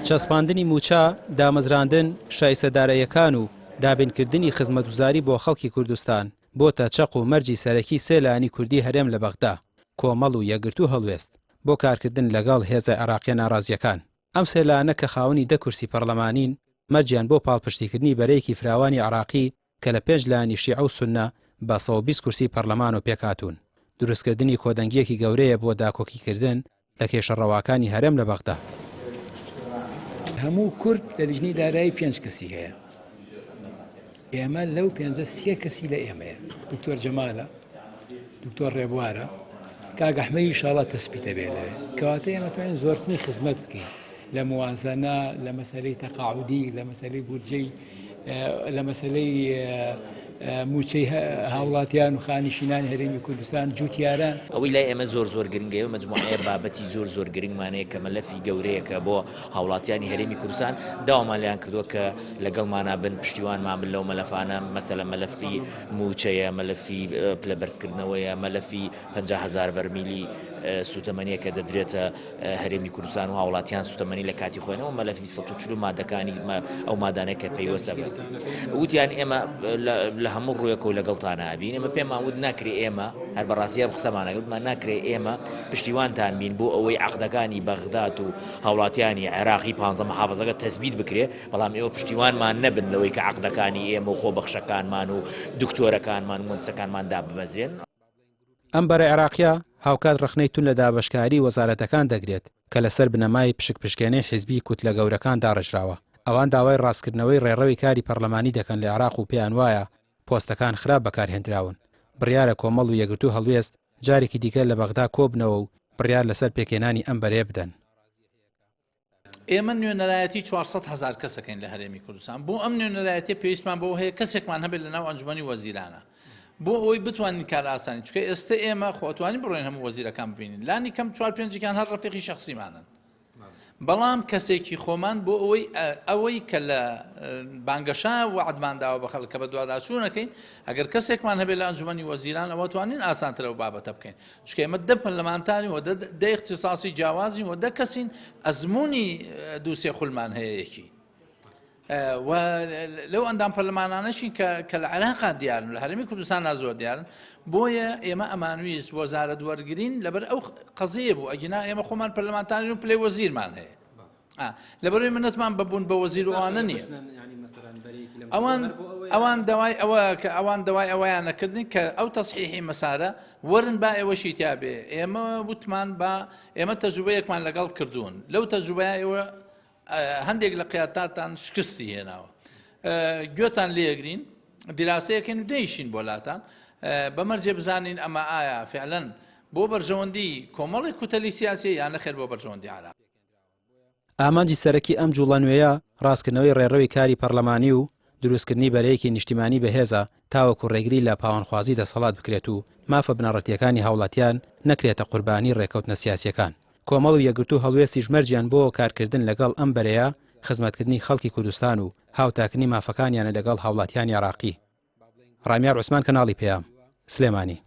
چەسپاندنی مووچە، دامەزراندن، شایستە داراییەکان و دابینکردنی خزمەتگوزاری بۆ خەڵکی کوردستان، بۆتە چەق و مەرجی سەرەکی سێ لایەنی کوردی هەرێم لە بەغدا، کۆمەڵ و یەکگرتوو هەڵوێست، بۆ کارکردن لەگەڵ هێزە عێراقیە ناڕازییەکان. ئەم سێ لایەنە کە خاوەنی دە کورسی پەڕلەمانین، مەرجیان بۆ پاڵپشتیکردنی بەرەیەکی فراوانی عێراقی کە لە پێنج لایەنی شیعە و سوننە بە 120 کورسی پەڕلەمانەوە پێکهاتوون، دروستکردنی کۆدەنگییەکی گەورەیە بۆ داکۆکیکردن لە کێشە ڕەواکانی هەرێم لە بەغدا. هەموو کورد لە لیژنەی دارایی پێنج کەسی هەیە، ئێمە لەو پێنجە سێ کەسی لە ئێمەیە، دکتۆر جەمالە، دکتۆر ڕێبوارە، کاک ئەحمەد ئیشاڵا تەسبیتە بێ لەوێ. کەواتە ئێمە توانین زۆرترین خزمەت بکەین لە موازنە، لە مەسەلەی تەقاعودی، لە مەسەلەی بودجەی، لە مەسەلەی مووچەی هاوڵاتیان و خانشینانی هەرێمی کوردستان، جووتیاران. ئەوەی لای ئێمە زۆر زۆر گرنگە ئێمە مەجموعەیە بابەتی زۆر زۆر گرنگمان هەیە کە مەلەفی گەورەیەکە بۆ هاوڵاتیانی هەرێمی کوردستان داوامان لێیان کردووە کە لەگەڵمانا بن پشتیوانمان بن لەو مەلەفانە مەسەلەن مەلەفی مووچەیە مەلەفی پلە بەرزکردنەوەیە مەلەفی 50 هەزار بەرمیلی سوتەمەنیە کە دەدرێتە هەرێمی کوردستان و هاوڵاتیان سوتەمەنی لە کاتی خۆیانەوە مەلەفی 140 مادەکانی ئەو مادانەی کە پەیوەستە بە وتیان ئێمە لە هەموو ڕوویەکەوە لەگەڵتان ئەبین ئێمە پێمان وت ناکرێ ئێمە هەر بەڕاستی ئەم قسەمانە وتمان ناکرێ ئێمە پشتیوانتان بین بۆ ئەوەی عەقدەکانی بەغداد و هاوڵاتیانی عێراقی پانزە محافزەکە تەسبیت بکرێ بەڵام ئێوە پشتیوانمان نەبن لەوەی کە عەقدەکانی ئێمە و خۆبەخشەکانمان و دکتۆرەکانمان و مهندسەکانمان دابمەزرێن. ئەم بەرە عێراقییە هاوکات ڕەخنەی توند لە دابەشکاریی وەزارەتەکان دەگرێت کە لەسەر بنەمای پشکپشکێنەی حیزبیی کوتلە گەورەکان داڕێژراوە. ئەوان داوای ڕاستکردنەوەی ڕێڕەوی کاری پەڕلەمانی دەکەن لە عێراق و پێیان وایە پۆستەکان خراپ بەکارهێندراون. بڕیارە کۆمەڵ و یەکگرتوو هەڵوێست جارێکی دیکە لە بەغدا کۆبنەوە و بڕیار لەسەر پێکهێنانی ئەم بەرەیە بدەن. ئێمە نوێنەرایەتی 400 هەزار کەسەکەین لە هەرێمی کوردستان بۆ ئەم نوێنەرایەتیە پێویستمان بەوە هەیە کەسێکمان هەبێت لە ناو ئەنجومەنی وەزیرانە بۆ ئەوەی بتوانین کار ئاسانی چونکە ئێستا ئێمە خۆ ئەتوانین بڕۆین هەموو وەزیرەکان ببینین لانی کەم چوار پێنجێکیان هەر ڕەفیقی شەخسیمانن بەڵام کەسێکی خۆمان بۆ ئەوەی ئەوەی کە لە بانگەشە وەعدمان داوە بە خەڵک کە بە دواداچوونەکەین ئەگەر کەسێکمان هەبێت لە ئەنجومەنی وەزیران ئەوە توانین ئاسانتر ئەو بابەتە بکەین چونکە ئێمە دە پەرلەمانتارین و دە اختصاصی جیاوازین و دە کەسین ئەزمموی دووسێ خولمان هەیە یەکی و لەو ئەندام پەرلەمانانەشین کە کە لە عێراقا دیارن لە هەرێمی کوردستان زۆر دیارن بۆیە ئێمە ئەمانویست وەزارەت وەرگین لەبەر ئەو قەزیە بوو ئەگینا ئێمە خۆمان پەرلەمانتارین و پلەی وەزیرمان هەیە لەبەرەوەی منەتمان بە بوون بە وەزیر و ئەوانە نییە ئەوان ئەوان داوای ئەوە کە ئەوان داوای ئەوەیان نەکردن کە ئەو تەسحیحی مەسارە وەرن با ئێوەشی تیاابێ ئێمە وتمان با ئێمە تەجروبەیەکمان لەگەڵ کردوون لەو تەجروبەیە ئێوە هەندێک لە قیاتاتان شکستی هێناوە گوێتان لێگرین دیراسەیەکەین و دەیشین بۆ لاتان بە مەرجێ بزانین ئەمە ئایا فعلەن بۆ بەرژەوەندی کۆمەڵی کوتەلی سیاسی یان نەخێر بۆ بەرژەوەندی عراق. ئامانجی سەرەکی ئەم جوڵە نوێیە ڕاستکردنەوەی ڕێڕەوی کاری پەڕلەمانی و دروستکردنی بەرەیەکی نیشتیمانی بەهێزە تاوەکو ڕێگری لە پاوانخوازی دەسەڵات بکرێت و مافە بنەڕەتییەکانی هاوڵاتیان نەکرێتە قوربانی ڕێکەوتنە سیاسییەکان. کۆمەڵ و یەکگرتوو هەڵوێستیش مەرجیان بۆ کارکردن لەگەڵ ئەم بەرەیە خزمەتکردنی خەڵکی کوردستان و هاوتاکردنی مافەکانیانە لەگەڵ هاوڵاتیانی عێراقی. ڕامیار عوسمان کەناڵی پەیام، سلێمانی.